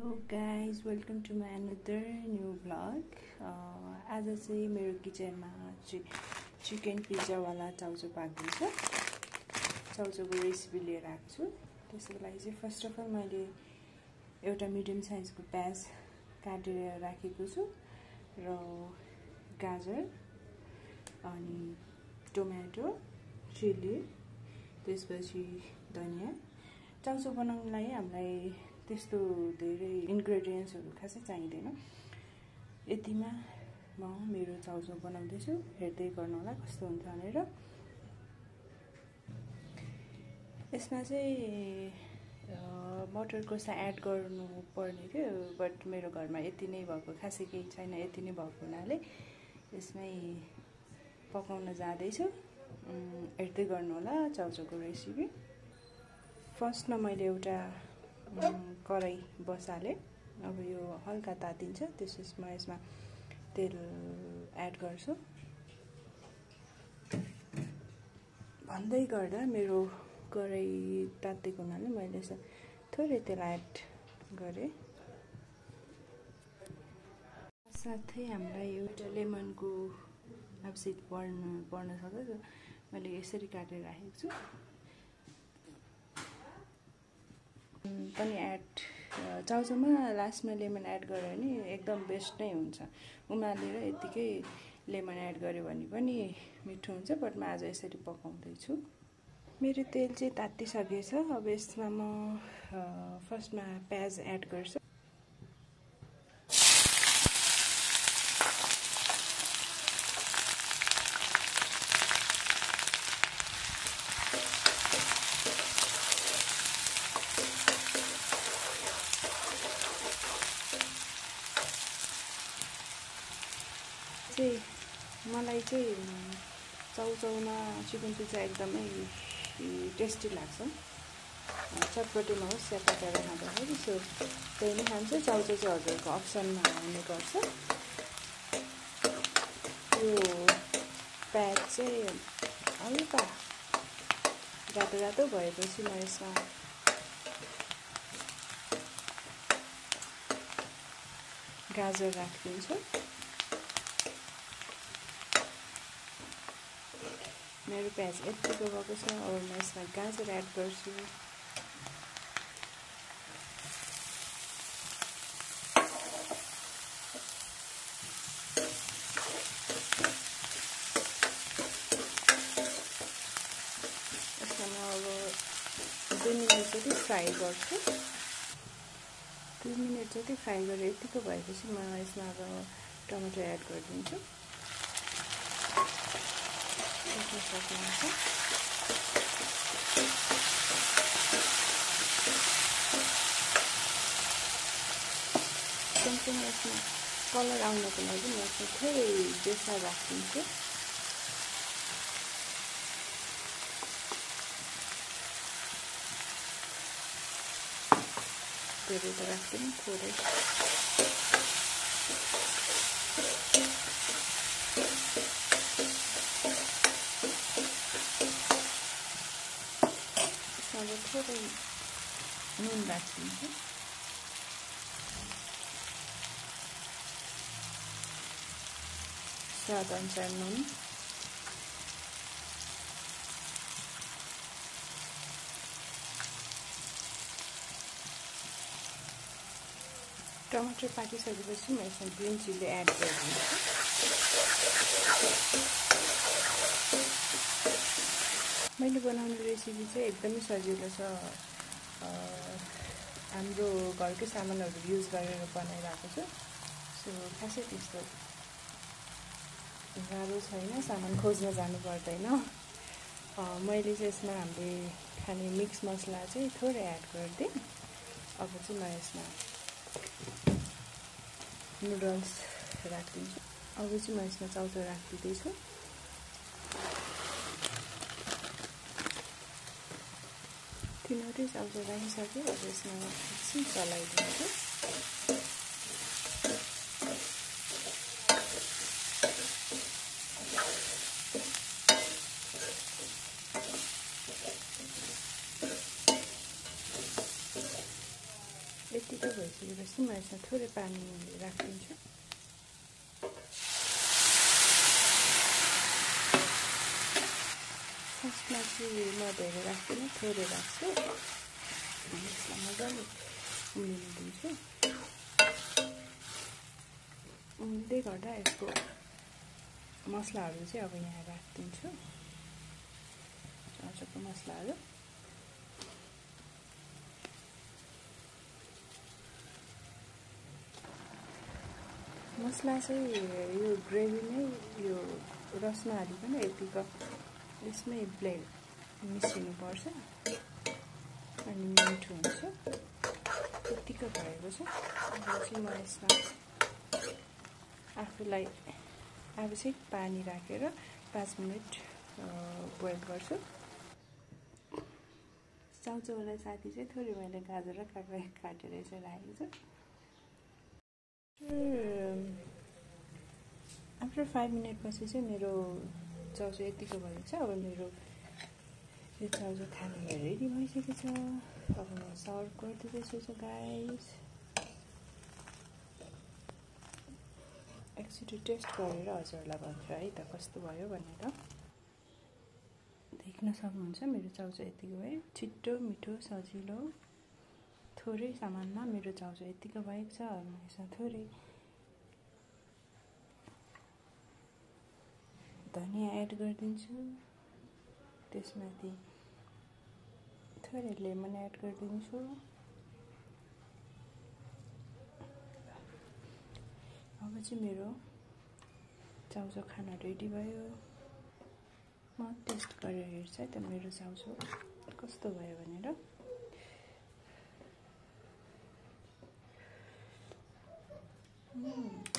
Hello guys, welcome to my another new vlog. आज चाहिँ मेरो किचनमा चिकन पिज्जावाला चाउचाउ पाक्दैछ। चाउचाउको रेसिपी लिएर आएको छु। त्यसको लागि चाहिँ फर्स्ट अफ अल मैले एउटा मिडियम साइजको प्याज काटेर राखेको छु र गाजर अनि टोमेटो, चिली, त्यसपछि धनिया। चाउचाउ बनाउनलाई हामीलाई त्यस्तो धेरै इन्ग्रेडियन्ट्सहरु खासै चाहिँदैन। यतिमा म मेरो चाउचाउ बनाउँदैछु, हेर्दै गर्नु होला कस्तो हुन्छ भनेर। यसमा चाहिँ मटरको एड गर्नु पर्ने थियो, बट मेरो घरमा यति नै भएको, खासै केही छैन, यति नै भएको हुनाले यसमै पकाउन जाँदैछु। हेर्दै गर्नु होला चाउचाउको रेसिपी। फर्स्टमा मैले एउटा कराई बसाले। अब यो हल्का तातिन्छ, त्यसपछि म यसमा तेल एड गर्छु। भन्दै गर्दा मेरो कराई तातेको हुनाले मैले थोरै तेल एड गरेँ। साथै हामीलाई एउटा लेमनको एब्सिड पर्न सक्छ, मैले यसरी काटेर राखेको छु। पनि एड चाउचाउमा लास्टमा लेमन एड गर्यो भने एकदम बेस्ट नै हुन्छ। उमालेर यतिकै लेमन एड गर्यो भने पनि मिठो हुन्छ, बट म आज यसरी पकाउँदैछु। मेरो तेल चाहिँ तातिसकेछ। अब यसमा म फर्स्टमा प्याज एड गर्छु। मलाई चाहिँ चाउचाउमा चिकन पिज्जा एकदमै टेस्टी लाग्छ। चटपटेमा होस् या पकाएर खाँदाखेरि सो त्यही नै खान्छ। चाउचाउ चाहिँ हजुरको अप्सनमा हुने गर्छ। यो प्याज चाहिँ हल्का रातो रातो भएपछि म यसमा गाजर राखिदिन्छु। मेरो प्याज यतिको भएको छ। अब म यसमा गाजर एड गर्छु। यसमा म अब 2 मिनट जति फ्राई गर्छु। 2 मिनट जति फ्राई गरेर यतिको भएपछि म यसमा अब टमाटर एड गरिदिन्छु। सक्नुहुन्छ सँगसँगै यसमा कलर आउनको लागि म यसमा थोरै बेसार राखिदिन्छु। धेरै त राख्दिनँ, थोरै। अब थोरै नुन राखिदिन्छु। स्वाद अनुसार नुन। टमाटर पाकिसकेपछि म यसमा ग्रिन चिली एड गरिदिन्छु। मैले बनाउने रेसिपी चाहिँ एकदमै सजिलो छ। हाम्रो घरकै सामानहरू युज गरेर बनाइरहेको छु। सो खासै त्यस्तो गाह्रो छैन, सामान खोज्न जानु पर्दैन। मैले चाहिँ यसमा हामीले खाने मिक्स मसला चाहिँ थोरै एड गरिदिएँ। अब चाहिँ म यसमा नुडल्स राखिदिन्छु। अब चाहिँ म यसमा चाउचाउ राखिदिँदैछु। तिनीहरू चाउचाउ राखिसक्यो। अब यसमा एकछिन चलाइदिन्छु। यतिकै भइसक्यो। भइसकेपछि म यसमा थोरै पानी राखिदिन्छु। फर्स्टमा चाहिँ म धेरै राख्दिनँ, थोरै राख्छु। यसलाई मजाले उम्लिन दिन्छु। उम्लिँदै गर्दा यसको मसलाहरू चाहिँ अब यहाँ राखिदिन्छु। चाउचाउको मसलाहरू मसला चाहिँ यो ग्रेभी नै यो रसमा हालिकन यतिको यसमै ब्लेन्ड मिसिनुपर्छ अनि मिठो हुन्छ। यतिको भएको छ। अब चाहिँ म यसमा आफूलाई आवश्यक पानी राखेर 5 मिनट बोइल गर्छु। चाउचाउलाई साथी चाहिँ थोरै मैले गाजर र काटेर यसरी राखेको छु। आफ्टर 5 मिनट पछि चाहिँ मेरो चाउचाउ यतिको भएको छ। अब मेरो यो चाउचाउ खानु रेडी भइसकेको छ। अब म सर्भ गरिदिँदैछु गाइस। एकचोटि टेस्ट गरेर हजुरहरूलाई भन्छु है त कस्तो भयो भनेर। देख्न सक्नुहुन्छ मेरो चाउचाउ यतिको भयो। छिट्टो मिठो सजिलो थोरै सामानमा मेरो चाउचाउ यतिको भएको छ। यसमा थोरै धनिया एड गरिदिन्छु। त्यसमाथि थोरै लेमन एड गरिदिन्छु। अब चाहिँ मेरो चाउचाउ खाना रेडी भयो। म टेस्ट गरेर हेर्छु है त मेरो चाउचाउ कस्तो भयो भनेर।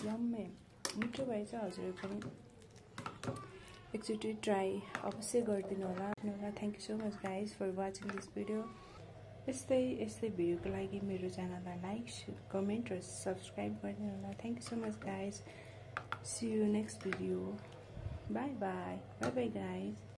यम्मी मिठो भएछ। हजुर पनि एकचोटि ट्राई अवश्य गरिदिनु होला। Thank you so much guys for watching this video. यस्तै भिडियोको लागि मेरो च्यानललाई लाइक, कमेन्ट र सब्सक्राइब गरिदिनु होला। Thank you so much guys. See you next video. Bye bye guys.